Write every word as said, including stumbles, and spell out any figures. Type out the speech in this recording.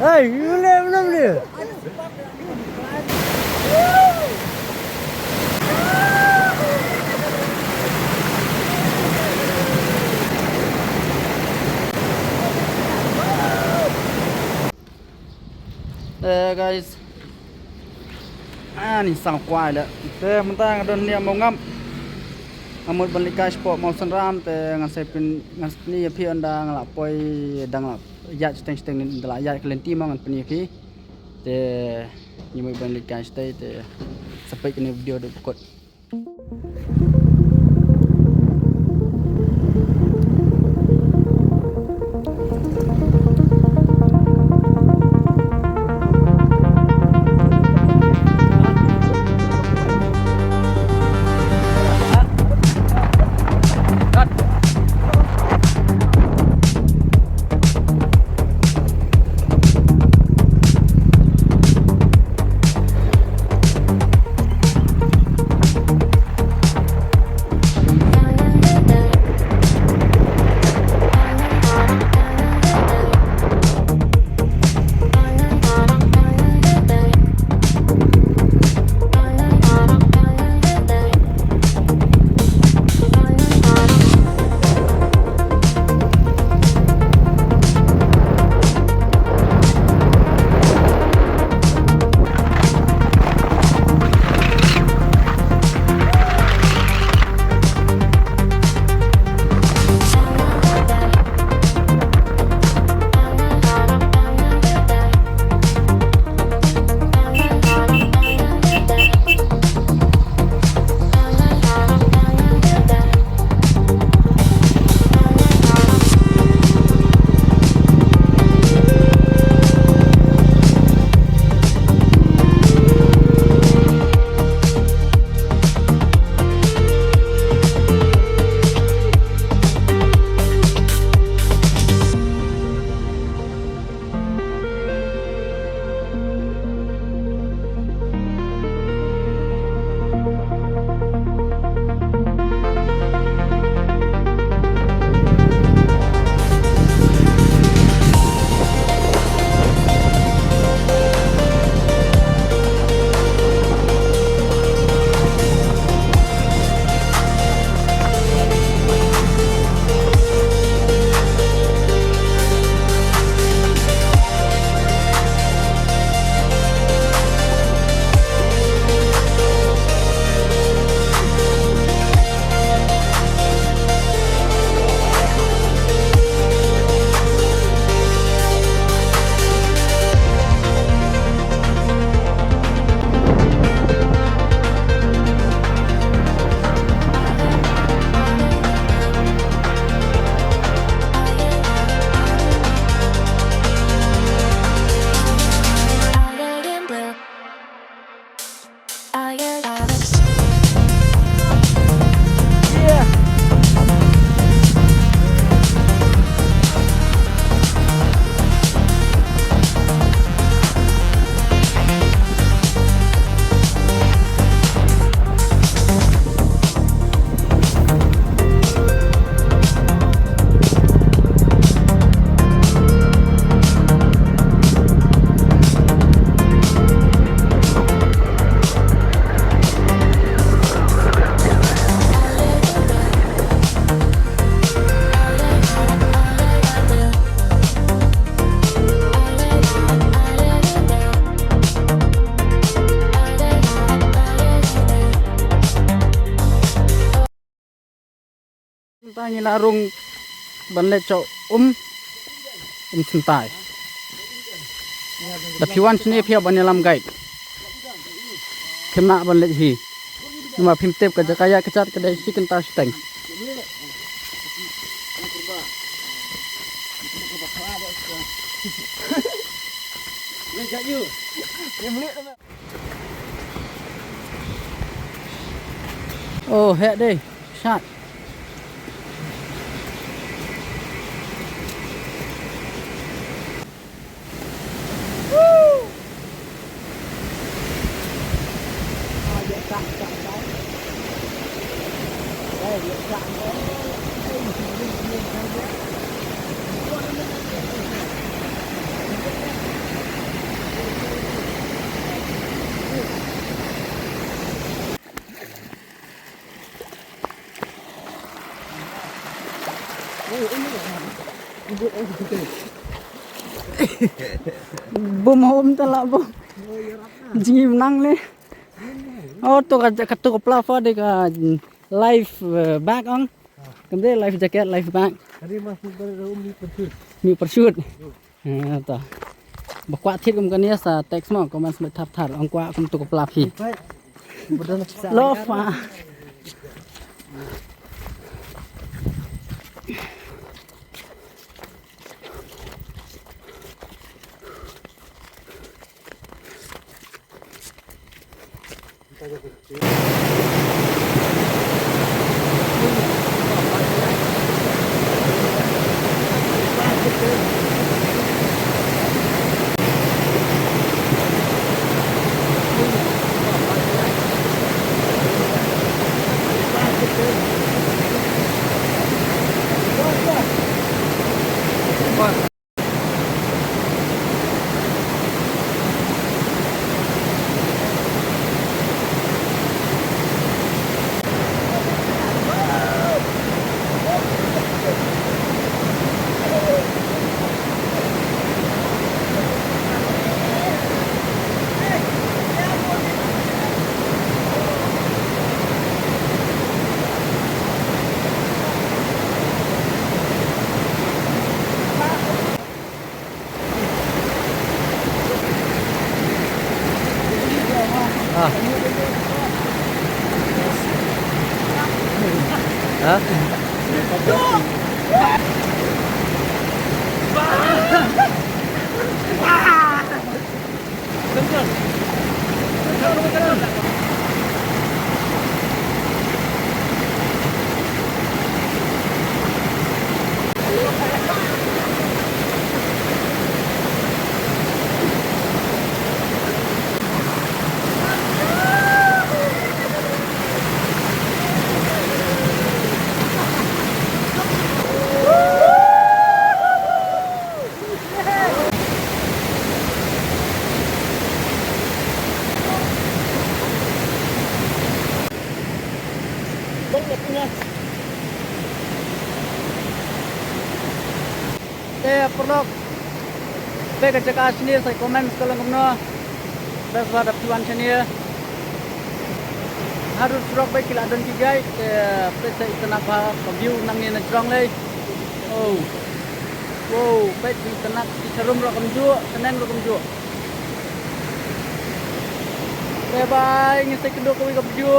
Hey, you live in there. Eh, guys. Ani sang kwai la. Te mynta nga don nia Mawngap. Nga mut ban leit kai shapoh Mawsynram te ngan sa pyn, ngan sa pyni ïa phi ynda nga la poi, ynda nga la ïaid shiteng shiteng, ynda la ïaid ka lynti ma ngan pyni ïa phi. Te ngi mut ban leit kai shatei te sa peit kane video haduh ba kut. Mynta ngi la rung ban leit sha um, um Syntai. Da phi wan shane phi hap ban ïalam guide. Phim lah ban leit hi. Namar phim tip ka jaka ïaid ka jait ka dei shi kynta shiteng. Oh, heh dei. Shait. Bum hom tala bum. Jingim nang le. Oh, to ka, ka to ka pla fa de ka life, eh, bag ong. Kam de life jacket, life bag. Kari mas ni bar um ni pursuit. Ni pursuit. Eh, to. Ba kwah thied kum kane sa text mo, comment smet thap thar, ong kwah kum to ka pla phi. Lo fa. Ah. Ha? Te paralok, peit ka jaka shane, sa comment ka long kumno. Best ba da phi wan shane. Haduh surok peit ki la don ki guide, te peit sa itynnad bha ka view nangne na jrong lei. Oh. Wow, peit itynnad, ki sharum ruh kumjuh, shaneng ruh kumjuh. Te bye, ngin sa ïakynduh kawei ka video.